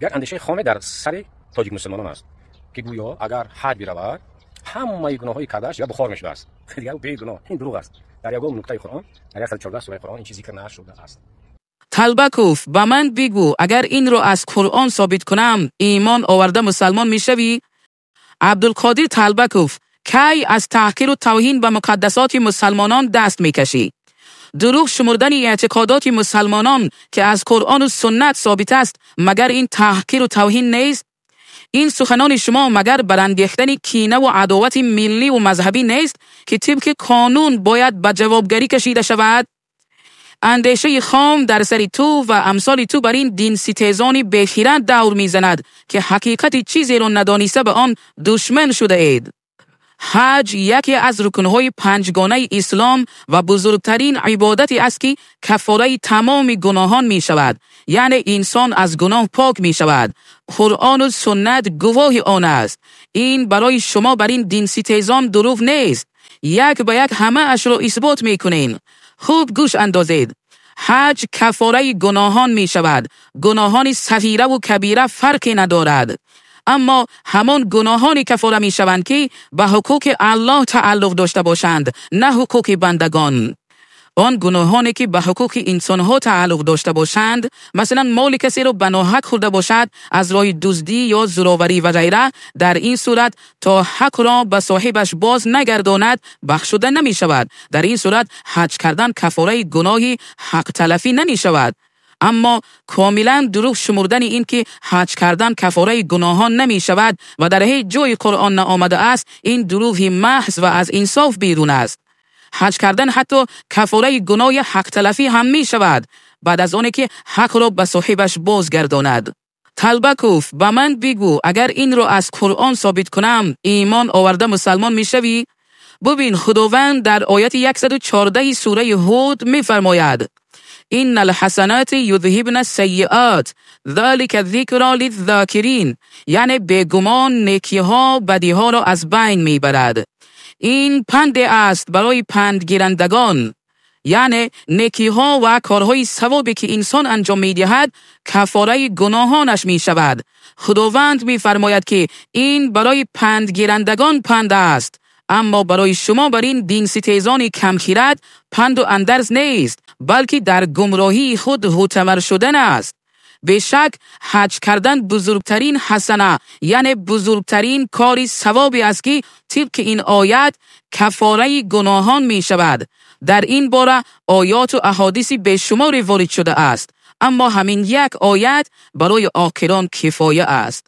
Як андешаи хоме дар сари тоҷик мусулмонон аст, ки гӯё агар ҳаҷ биравад, ҳамаи гуноҳҳои кардааш я бухор мешудааст, дигар бегуноҳ. Ин дурӯғ аст. Дар ягон нуктаи Қуръон, дар 114 сураи Қуръон ин чиз зикр нашудааст. Талбаков, ба ман бигӯ, агар инро аз Қуръон собит кунам, имон оварда мусалмон мешавӣ? Абдулқодир Талбаков, кай аз таҳқиру тавҳин ба муқаддасоти мусалмонон даст мекашӣ? Дурӯғ шумурдани эътиқодоти мусалмонон, ки аз Қуръону суннат собит аст, магар ин таҳқиру тавҳин нест? Ин суханони шумо магар барангехтани кинаву адовати милливу мазҳабӣ нест, ки тибқи қонун бояд ба ҷавобгарӣ кашида шавад? Андешаи хом дар сари ту ва амсоли ту бар ин динситезони бехирад давр мезанад, ки ҳақиқати чизеро надониста ба он душман шудаед. Ҳаҷ яке аз рукнҳои панҷгонаи ислом ва бузургтарин ибодате аст, ки каффораи тамоми гуноҳон мешавад, яъне инсон аз гуноҳ пок мешавад. Қуръону суннат гувоҳи он аст. Ин барои шумо бар ин динситезон дурӯғ нест. Як ба як ҳамаашро исбот мекунем. Хуб гӯш андозед. Ҳаҷ каффораи гуноҳон мешавад. Гуноҳони сағираву кабира фарқе надорад, аммо ҳамон гуноҳоне каффора мешаванд, ки ба ҳуқуқи Аллоҳ тааллуқ дошта бошанд, на ҳуқуқи бандагон. Он гуноҳоне, ки ба ҳуқуқи инсонҳо тааллуқ дошта бошанд, масалан, моли касеро ба ноҳақ хӯрда бошад аз роҳи дуздӣ ё зӯроварӣ ва ғайра, дар ин сурат то ҳақро ба соҳибаш боз нагардонад, бахшуда намешавад. Дар ин сурат ҳаҷ кардан каффораи гуноҳи ҳақталафӣ намешавад. Аммо комилан дурӯғ шумурдани ин ки ҳаҷ кардан каффораи гуноҳон намешавад ва дар ҳеҷ ҷои Қуръон наомадааст, ин дурӯғи маҳз ва аз инсоф берун аст. Ҳаҷ кардан ҳатто каффораи гуноҳи ҳақталафӣ ҳам мешавад, баъд аз оне ки ҳақро ба соҳибаш бозгардонад. Талбаков, ба ман бигӯ, агар инро аз Қуръон собит кунам, имон оварда мусалмон мешавӣ? Бубин, Худованд дар ояти 114 сураи Ҳуд мефармояд: «Инна алҳасаноти юдҳибна сайиот, залика зикро лиззокирин», яъне бегумон некиҳо бадиҳоро аз байн мебарад. Ин панде аст барои пандгирандагон. Яъне некиҳо ва корҳои савобе, ки инсон анҷом медиҳад, каффораи гуноҳонаш мешавад. Худованд мефармояд, ки ин барои пандгирандагон панд аст, аммо барои шумо бар ин динситезони камхирад панду андарз нест, балки дар гумроҳии худ ғӯтавар шудан аст. Бешак, ҳаҷ кардан бузургтарин ҳасана, яъне бузургтарин кори савобе аст, ки тибқи ин оят каффораи гуноҳон мешавад. Дар ин бора оёту аҳодиси бешуморе ворид шудааст, аммо ҳамин як оят барои оқилон кифоя аст.